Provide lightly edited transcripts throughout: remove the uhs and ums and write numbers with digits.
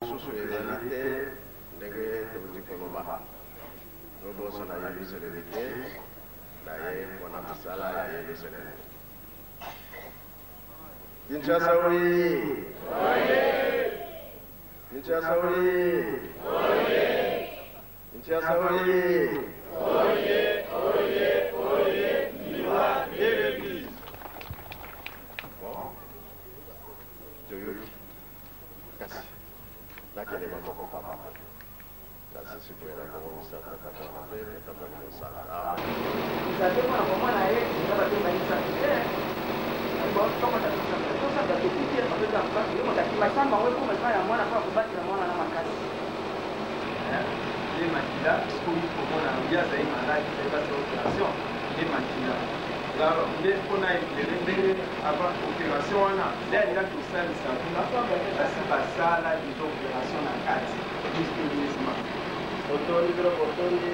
Mosusu ezali te ndenge touti koloba. Tobosana Yelusalemi te na ye mpo na misala ya Yelusalemi. Kinshasa oye! Kinshasa oye! Kinshasa oye! Oye, oye, oye, liwa de l'église. Bon, toyoki. Kasi, nakende maboko pamba. Nasisi boye na bongo misato Tata Mwana mpe Tata Molimo Santu. Amen. Eza te pona komona ye eza ba temba misato te tokota tosambela tosambela tokuti ye papa eza mpasi yo moto akima samba yango ekoma epai ya mwana mpo akobatela mwana na makasi. Nde makila ekomi komona ye azali malade fallait basala operation nde makila nde mpo na eclaire ndenge avant operation wana nde alingaki kosalisa kuna basi basala deja operation na kati mysterieusement. Totondi bino botondi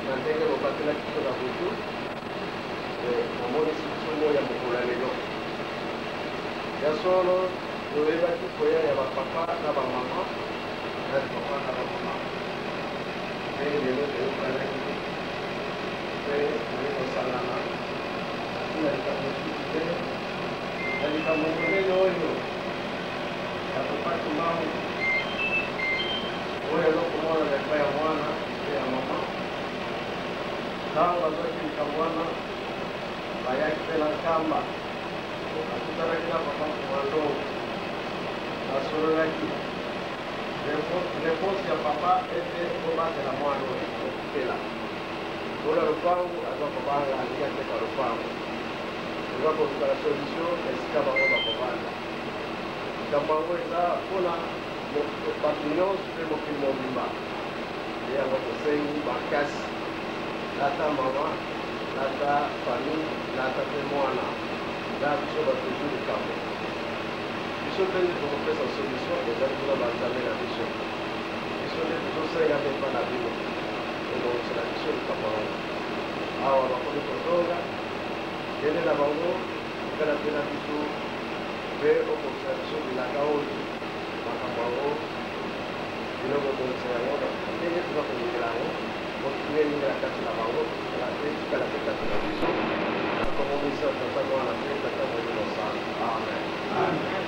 na ndenge bobatelaki biso na butu mpe bomonisi biso moi ya mokolo ya lelo. Ya solo, toyebaki koya ya ba papa na ba mama na papa na ba mama mpe lelo toyokanaki mpe toye kosangana na ntina likambo mosusu te na likambo monene oyo ya Papa Kimbangu oyo azokomonana epai ya mwana mpe ya mama. Ntango bazwaki likambo wana, bayaki mpe na Nkamba, bakutanaki na Papa Kumandongo, basololaki. Reponse ya Papa ete bobatela mwana oyo kokufela. Nkolo ya lopango aza kobanga, alingi ateka lopango. Toza koluka na solution esika bango bakovanda. Likambo yango eza mpo na bato nyonso mpe mokili mobimba. Nde yango tosengi makasi, lata mama, lata famille, lata mpe mwana. Eza biso bato tozwi likambo. Biso te nde tokopesa solution, ezali bino ba nzambe na biso. Biso nde tozosenga nde epai na bino, bobongisela biso likambo yango. Awa bakomi kozonga, kende na bango, tikala mpe na biso, mpe okokisela biso bilaka oyo. Makambo yango, bino bobongisa yango na ndenge toza kolingela yango, mpo kimia eyingela kati na bango, etikala mpe kati na biso. Na nkombo misato, Tata, Mwana mpe Tata Molimo Santu. Amen. Amen.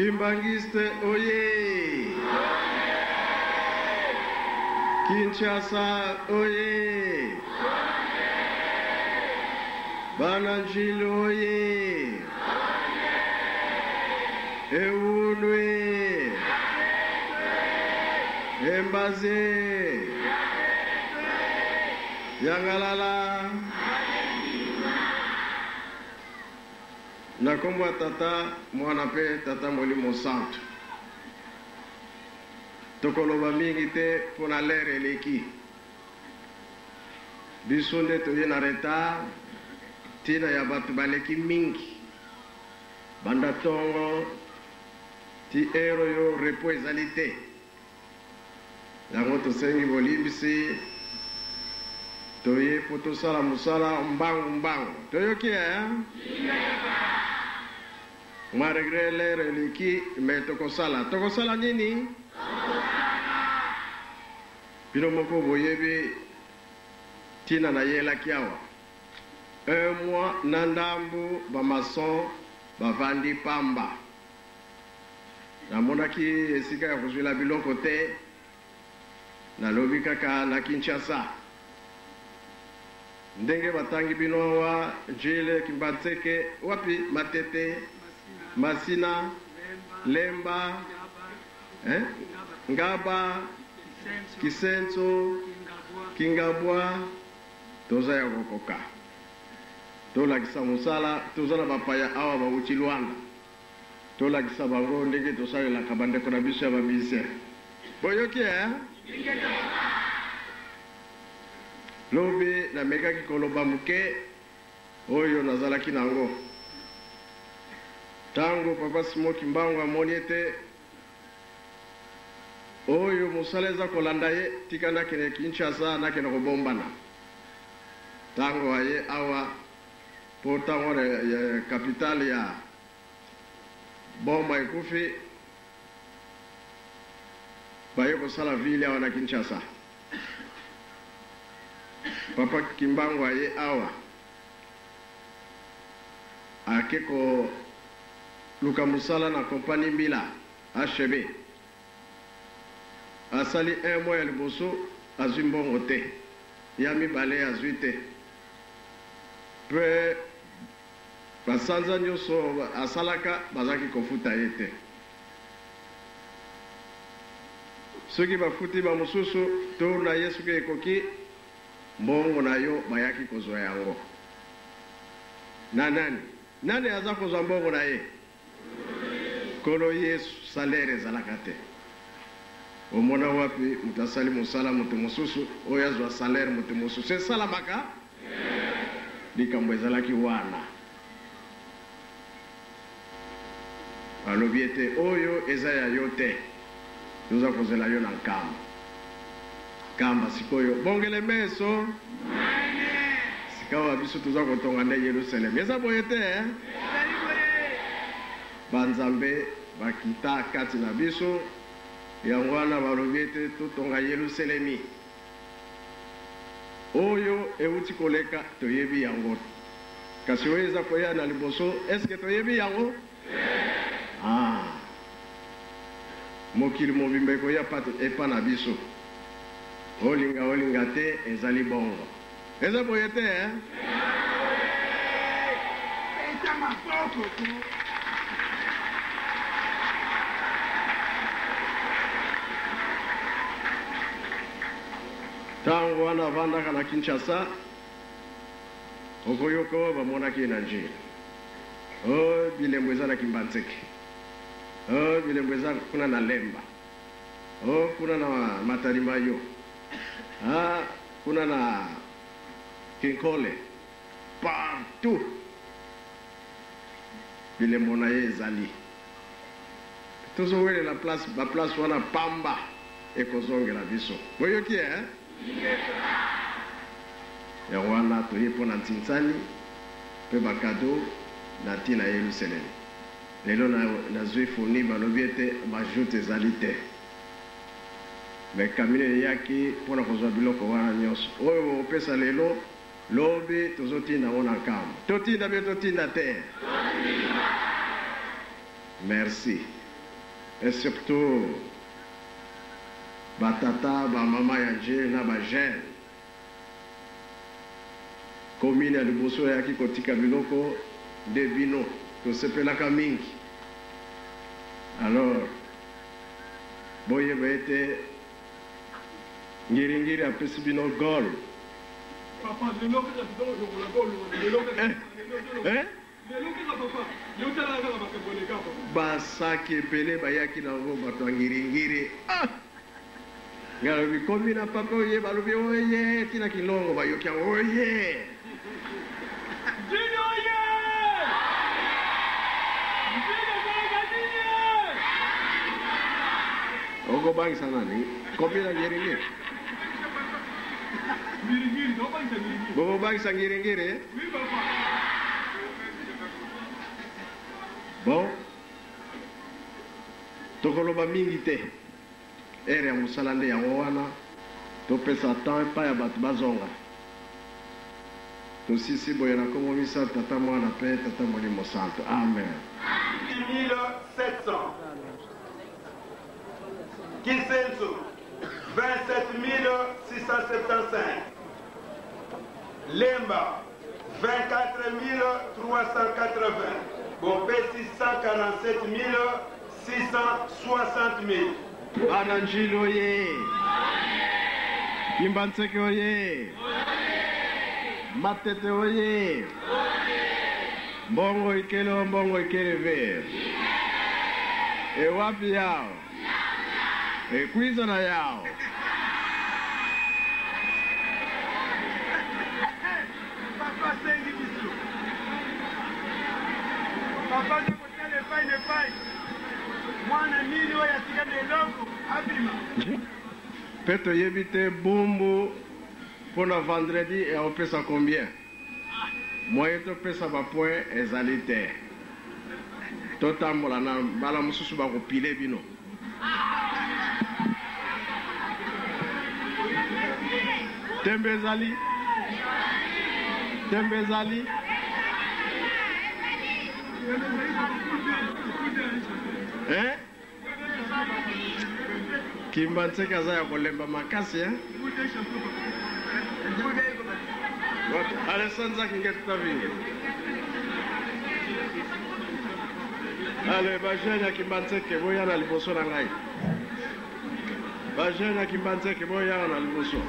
Kimbanguiste oye! Kinshasa oye! Bana Njili oye! Ewunwe! Embaze! Yangalala! Na nkombo ya Tata, Mwana mpe Tata Molimo Santu. Tokoloba mingi te mpo na lere eleki. Biso nde toye na retard, ntina ya bato baleki mingi. Banda ntongo ti heure oyo repos ezali te. Yango tosengi bolimbisi, toye mpo tosala mosala mbangu mbangu. Toyoki eh? Malgre l'heure eleki, mais tokosala. Tokosala nini? Bino moko boyebi ntina nayelaki awa. Un mois na ndambu ba maçons bavandi pamba. Namonaki esika ya kozwela biloko te, nalobi kaka na Kinshasa. Ndenge batangi bino awa, Ndjili, Kimbanseke, wapi Matete, Masina, Lemba, eh? Ngaba, Kisenso, Kingabwa, toza ya kokoka. Tolakisa mosala, toza na bapaya awa bawuti Luanda. Tolakisa bango ndenge tosalelaka ba ndeko na biso ya ba musiciens. Boyoki eh? Lobi namekaki koloba moke oyo nazalaki na yango. Tango Papa Simon Kimbangu amoni ete oyo mosala eza kolanda ye, tika nakende Kinshasa nakende kobombana. Tango aye awa Po tango wana ya capitale ya Boma ekufi, baye kosala ville awa na Kinshasa. Papa Kimbangu aye awa, ake koluka mosala na compagnie Mbila, HB. Asali un mois ya liboso azwi mbongo te, ya mibale azwi te. Mpe basanza nyonso asalaka, bazalaki kofuta ye te. Soki bafuti bamosusu, tour na ye soki ekoki, mbongo na yo bayaki kozwa yango. Na nani? Nani aza kozwa mbongo na ye? Nkolo Yesu, salaire ezalaka te. Omona wapi moto asali mosala moto mosusu oyo azwa salaire moto mosusu? Esalamaka? Likambo ezalaki wana. Alobi ete oyo eza ya yo te, toza kozela yo na nkamba. Nkamba sikoyo bongele meso. Sikawa biso toza kotonga nde Yelusaleme. Eza boye te eh? Ba nzambe bakita kati na biso, yango wana balobi ete totonga Yeluselemi. Oyo euti koleka toyebi yango, kasi oyo eza koya na liboso, est-ce que toyebi yango? Ah, mokili mobimba ekoya epa na biso. Olinga olinga te, ezali bongo. Eza boye te eh? Beta maboko ko. Tango wana avandaka na Kinshasa, okoyoka oyo bamonaki ye na Ndjili. Oh, bilembo eza na Kimbanseke. Oh, bilembo eza kuna na Lemba. Oh, kuna na Matadi Mayo. Ah, kuna na Kinkole. Partout bilembo na ye ezali. Tozowelela place, ba place wana pamba ekozongela biso. Boyoki eh? Yango wana toye mpo na ntsinsani mpe ba cadeaux na ntina ya Yelusalemi. Lelo nazwi fourni balobi ete ba joute ezali te. Mais camion eyaki mpo na kozwa biloko wana nyonso. Oyo bokopesa lelo, lobi tozotinda yango na nkambo. Totinda bino totinda te? Merci. Et surtout ba tata, ba mama ya Ndjili na ba jeunes. Commune ya liboso eyaki kotika biloko nde bino. Tosepelaka mingi. Alors boyeba ete Ngiri-ngiri apesi bino goal. Papa, lelo kaka toza kolongola goal wana. Lelo kaka. Eh? Eh? Lelo kaka papa, yo tala kaka makambo eleka papa. Ba saki ebele bayaki na yango bato ya Ngiri-ngiri. Ah! Ngai nalobi komi na papa oye balobi oye ti na Kinlongo bayoki yango oye. Ndjili oye! Ndjili ezalaka nini? Okobangisa nani? Komi na Ngiri-ngiri. Ngiri-ngiri, tokobangisa Ngiri-ngiri. Bokobangisa Ngiri-ngiri? Oui papa. Bon, tokoloba mingi te. Heure ya mosala nde yango wana, topesa temps epai ya bato bazonga. Tosisi boye na kombo misato, Tata, Mwana pe Tata Molimo Santo. Amen. 700. Kisenso 27 675. Lemba 24 380. Bopesi 147 660 000. Bana Ndjili oye! Kimbanseke oye! Matete oye! Mbongo ikele o mbongo ikele ve! Ewapi yao? Ekwiza na yao! Papa asengi biso. Papa aza kotala epai na epai. Mwana nini oyo atika na eloko abima. Pe toyebi te Bumbu pona vendredi akopesa combien? Moyen topesa ba points ezali te. Totambola nanu mbala mosusu bako pile bino. Tembe ezali? Tembe ezali? Hein? Kimbanseke aza ya kolemba makasi hein? Wapi? Alessandra Kingeta Vingi. Allez, ba jeune ya Kimbanseke boya na liboso na ngai. Ba jeune ya Kimbanseke boya na liboso.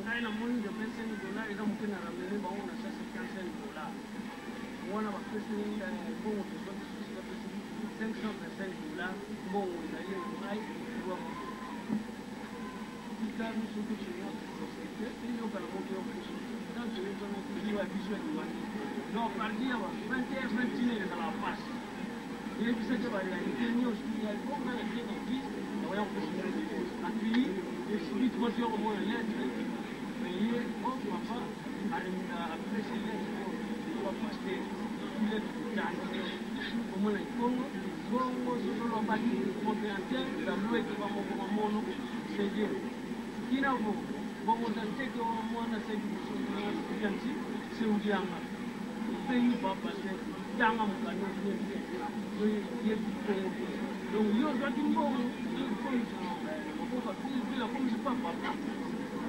Ngai namoni de 25 dollars eza moke na ramene bango na 175 dollars wana bapesi mbongo tozwaki susi bapesi 525 dollars mbongo ezali na ngai tika biso tokende société eyokana moko yo biso tant toyokana toziwa biso ya liwani donc parti ya ba 20 heures 21 heures ezalaka pasi eyebisaki ba réalité nyonso ya bonga na tie na vie nakoya kopesa akili esibiti mwasi yo komona lettre mais ye o papa apesi lettre oyo ba pasteur lettre kotangi komona ekongo bongo sozolobaki complémentaire balueki bamoko bamono sege kinavo bongo za nteke wa mwana seki bianti seudianga obengi ba pasteur tanga mokanda ye kongo donc yo ozwaki mbongo okoka bila komisi pa papa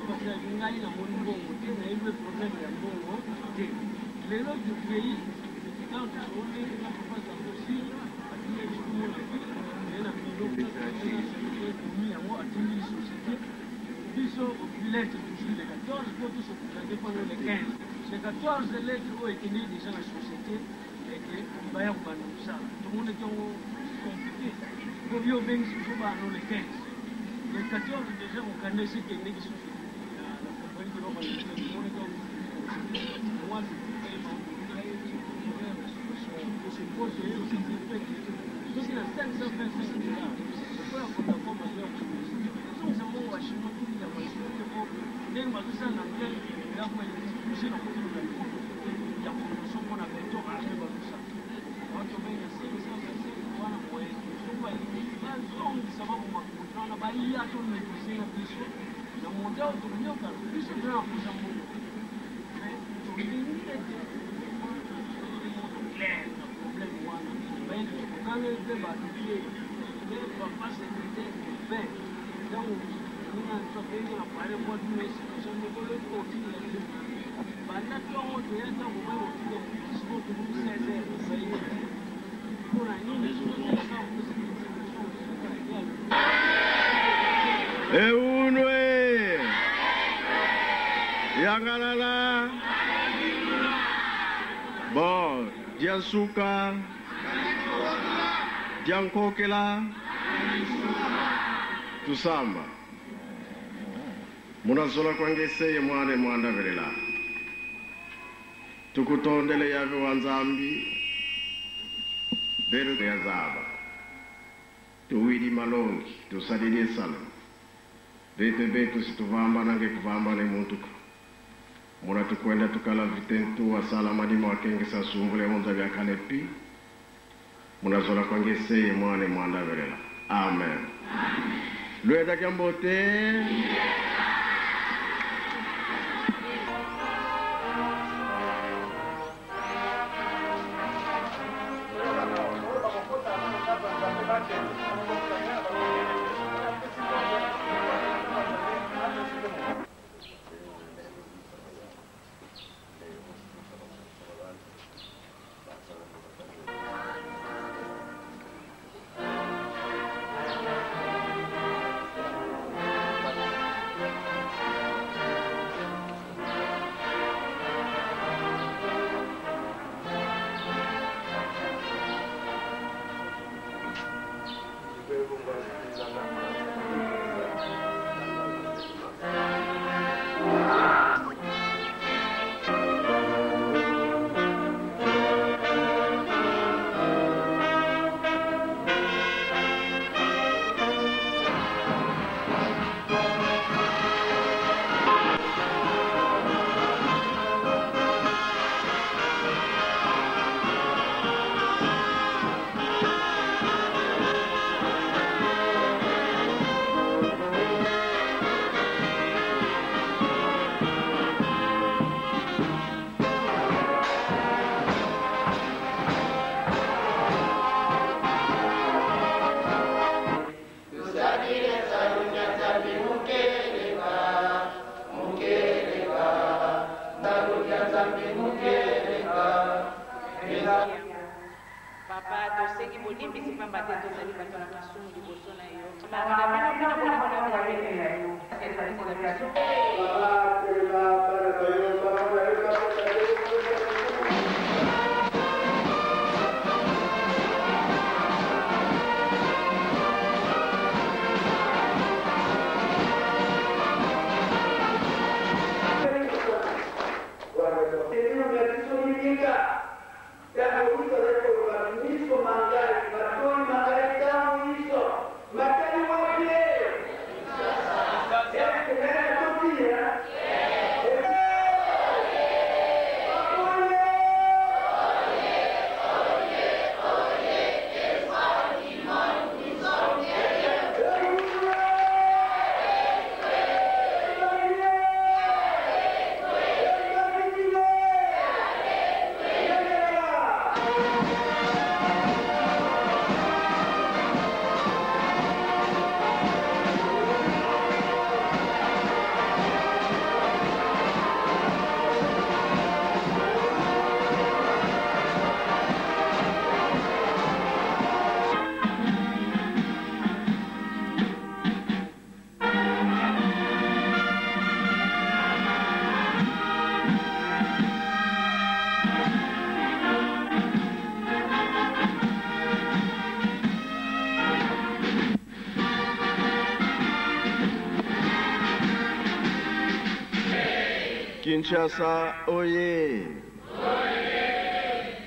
parce que ngai namoni mbongo te nayebi problème ya mbongo te lelo tokei ntango tosoli na papa Sarkozy atindaki biso komona ville naye na biro komi yango atindi société biso lettre tozwi le 14 mpo tose présente mpano le 15 le 14 lettre oyo ekendeki déjà na société eke baya kobanda mosala tomonaki yango compliqué mpo yo obengisi biso bano le 15 le 14 déjà mokanda esi ekendeki susu na compagnie ke babanda mosala tomonaki yango moi. Sikoyo toyebisi mpe ke soki na 525 dollars lokola Vodacom azoya kozongisa mbongo ba chinois tolinga ba chinois te po ndenge bazosala na anglais ndako touche na koki na likolo ya convention mpo na beton arme bazosala wana tobenga 525 wana moyen te. Soki balingi bazongisa baboma contrat wana baya to négocier na biso na montant oyo tokoyoka biso toza na mposa mbongo te mais tolingi ete clair na problème wana bayende tokokangeli mpe bato te nde papa secrétaire urbain ntango moninga na biso abengi na pale mpo atuna ye situation ndenge olobi kotinda te banda ntongo toya ntango mai kotinda sikoyo tokomi 16 heures ezali te mpo na nini tozozela kaka kopesa explication suka ye alobi. Eunwe Yangalala Bon Diansuka Diankokela Tusamba Munazola kwangeseye mwane mwandavelela Tukutondele yave wa Nzambi Belu ya zaba Tuwili malongi tusalili esalo Bete betu situvamba nange kuvamba ne muntuka Muna tukwenda tukala vitentu wasala madimo akengesa sumbule onza vya kalepi Munazola kwangeseye mwane mwandavelela Amen Lueta kyambote. Papa, tosengi bolimbisi pamba te tozali bato na masumu liboso na yo. Mawa na bino mpe na bolingo na yo ezali na biso. Kinshasa oye!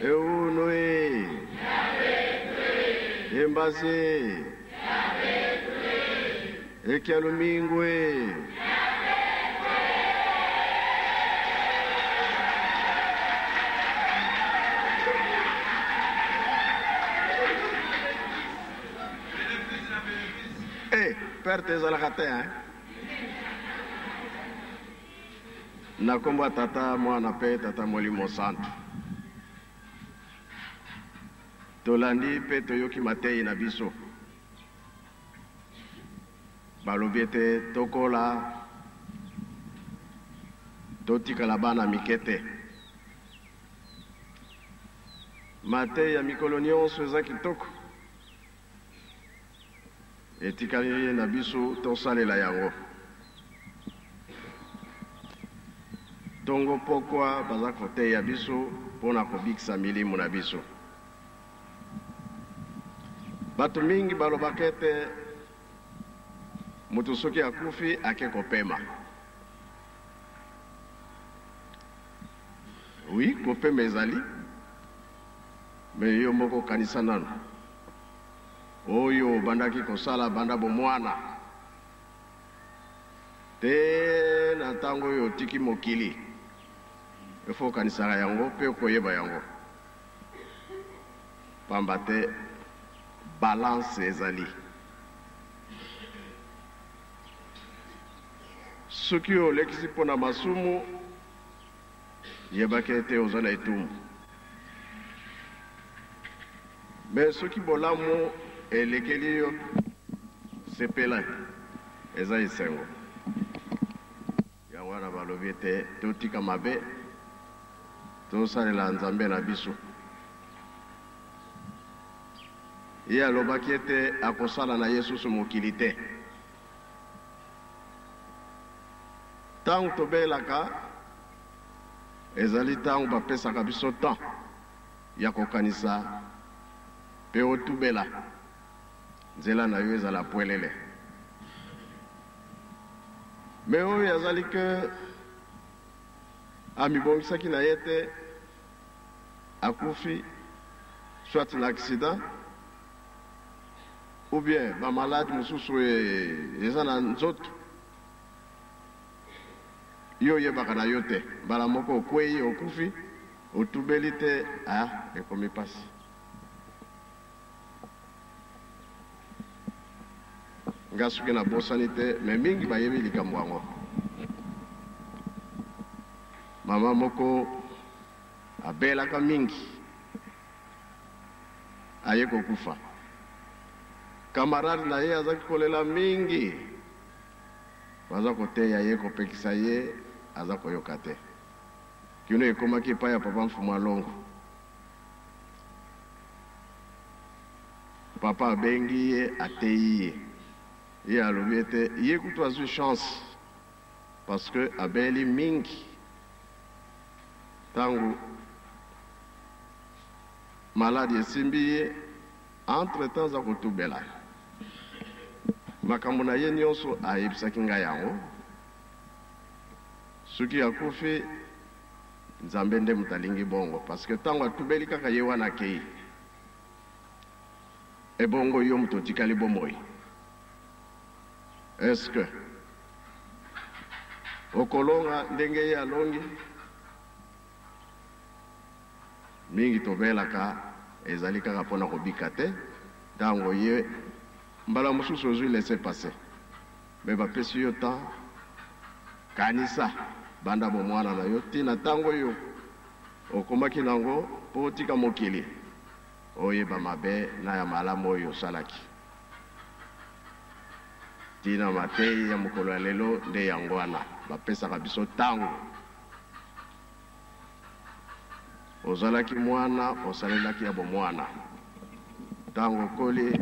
Euno e! Embasi. Ekialumingwe. Eh, perte ezalaka te hein? Na nkombo ya Tata, Mwana mpe Tata Molimo Santu. Tolandi mpe toyoki mateyi na biso. Balobi ete tokola, totikala bana mike te. Mateyi ya mikolo nyonso eza kitoko. Etikali na biso tosalela yango. Tongo pokwa baza koteya biso mpo na kobikisa milimo na biso. Bato mingi balobaka ete moto soki akufi ake kopema. Oui, kopema ezali, mais yo moko kanisa nanu. Oyo obandaki kosala banda bomwana tee na ntango oyo otiki mokili, il faut okanisaka yango mpe okoyeba yango, pamba te balance ezali. Soki olekisi mpo na masumu, yebaka ete oza na etumbu. Mais soki bolamu elekeli yo, sepela, eza esengo. Yango wana balobi ete totika mabe, tosalela Nzambe na biso. Ye alobaki ete akosala na ye susu mokili te. Tango tobelaka, ezali tango bapesaka biso temps ya kokanisa mpe otubela, nzela na yo ezala pwelele. Mais oyo azali que amibongisaki na ye te, akufi soit na accident ou bien ba malade mosusu eza na nzoto, yo oyebaka na yo te, mbala moko okweyi okufi, otubeli te, ah ekomi pasi. Nga soki nabosani te, mais mingi bayebi likambo yango. Mama moko abelaka mingi, aye kokufa. Camarade na ye azaki kolela mingi, baza koteya ye, kopekisa ye, aza koyoka te. Kino ekomaki epai ya papa Mfumu Alongo. Papa abengi ye, ateyi ye. Ye alobi ete ye kutu azwi chance parce que abeli mingi tango maladi esimbi ye, entre temps aza kotubela. Makambo na ye nionso ayebisaki ngai yango. Soki akufi, Nzambe nde moto alingi bongo parce que tango atubeli kaka ye wana akeyi. Ebongo yo moto otikali bomoi, est ce que okolonga ndenge ye alongi? Mingi tobelaka ezali kaka pona kobika te, tango ye mbala mosusu ozui laisser passer mais bapesi yo temps, kanisa banda bomwana na yo ti na tango oyo okomaki nango po otika mokili, oyeba mabe na ya malamu oyo osalaki. Tina mateyi ya mokolo ya lelo nde yango wana, bapesaka biso tango. Ozalaki mwana, osalelaki ya bomwana. Tango okoli,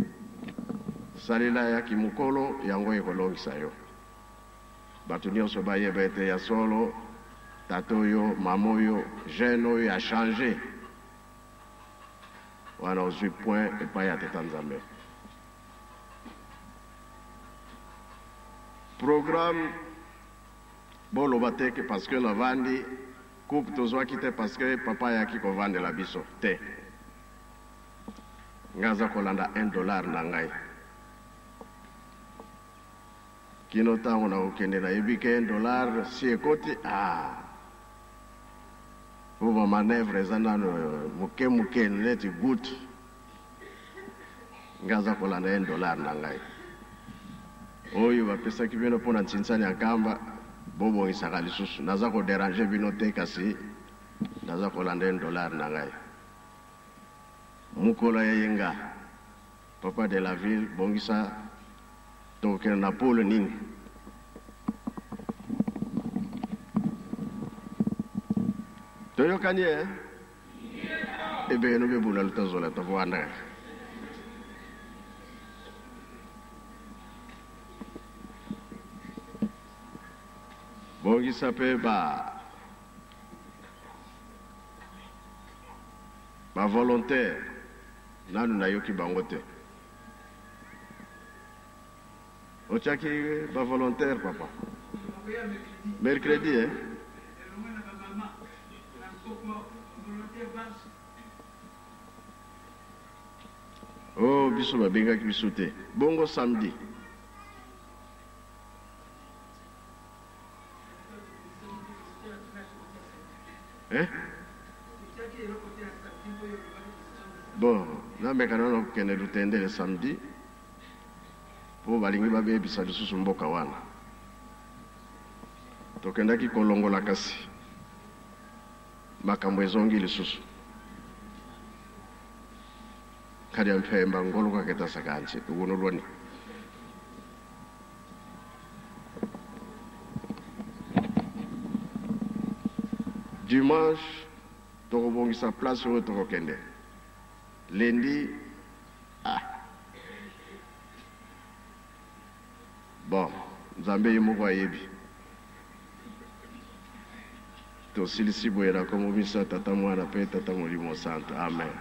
salela ya kimokolo, yango ekolongisa yo. Bato nionso bayeba ete ya solo tata oyo, mama oyo, jeune oyo a changer. Wana ozui point epai ya Tata Nzambe. Programme boloba te que parce que navandi coupe tozwaki te parce que papa ayaki kovandela biso te. Ngai aza kolanda 1 dollar na ngai kino ntango nakokende, nayebi ke 1 dollar si ekoti, ah, po bamanœuvre eza nano moke moke neti goutte. Ngai aza kolanda 1 dollar na ngai oyo bapesaki bino mpona ntsinsani ya Nkamba. Bobongisaka lisusu, naza kodéranger bino te, kasi naza kolanda 1 dollar na ngai. Mokolo ya yenga, papa de la ville, bongisa tokokende na pole nini. Toyokani e ebeno bebula lutazola tovwanda. Bongisa mpe ba bavolontaire, nanu nayoki bango te. Otiaki bavolontaire, papa, mercredi, eh? Oh, biso babengaki biso te. Bongo samedi? Eh? Bon, nameka nano kokende Lutendele samedi, mpo balingi babebisa lisusu mboka wana. Tokendaki kolongola, kasi makambo ezongi lisusu. Kadi ya mpemba ngolo kaketasaka ansi uno lwani. Dimanche tokobongisa place oyo tokokende. Lundi, ah bon, Nzambe ye moko ayebi. Tosilisi boye na kombo miso ya Tata, Mwana mpe Tata Molimo Santo, amen.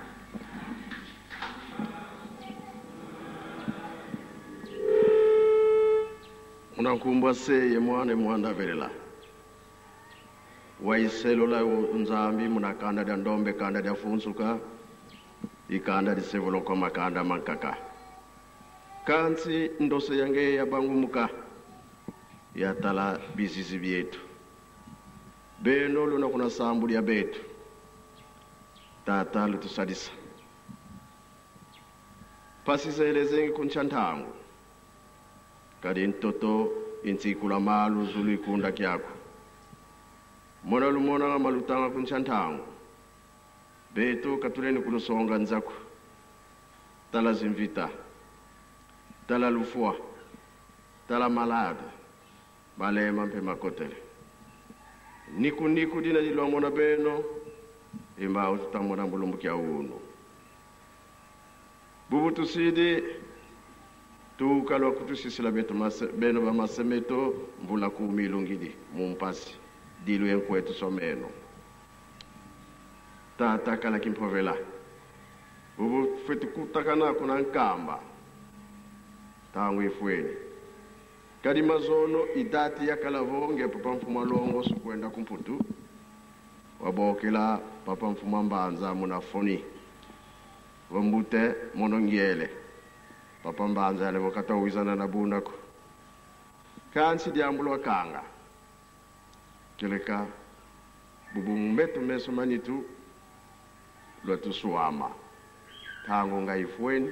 Unankumbwa seye mwana mwanda velela waiselola Nzambi munakanda lya ndombe kanda lya funsuka ikanda lisevuloko makanda mankaka kansi ndose yange ya bangumuka yatala bizizi byetu beno luna kuna sambu lya betu. Tata lutusalisa pasizeleze kuncha ntangu kadi ntoto intsikula malu zulu ikunda kyako mona lumona malutanga kuncha ntangu betu katuleni kulusonga nzaku tala zimvita tala lufua tala malade balema mpe makotele niku niku dina dilwamona beno imba tutamona mulumbu kya unu bubu tusidi tukalwa kutusisila betu beno bamasemeto mbula kumilungidi mumpasi dilu yenkwetu someno. Tata kala kimpovela bubu fetu kutakana kuna nkamba tangu ifweni kadi mazono idati ya kalavonge papa mfuma longo sukwenda kumputu wabokela papa mfuma mbanza muna foni wambute monongiele papa mbanza yale wakata wizana na bunako kansi diambulwa kanga keleka bubu meso manitu lwatusuama tango ngaifweni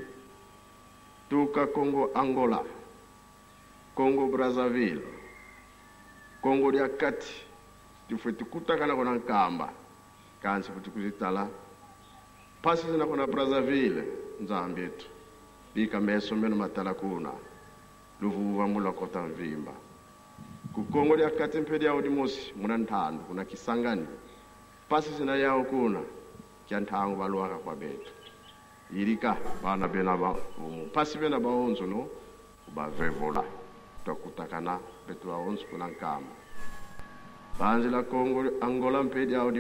tuka Congo Angola, Congo Brazzaville, Congo lya kati tifwe tukutakana kona nkamba kansi futi kuzitala pasi zina kona Brazzaville. Nzambi etu bika meso meno matala kuna luvuva mulakota mvimba ku Kongo lya kati mpe lyawo limosi muna nthandu kuna Kisangani pasi zina yawo kuna kya nthangu balwaka kwa betu ilika bana bena ba pasi bena baonzo no bavevola twakutakana betu baonzo kuna nkamba banzila Kongo Angola mpe lyawo.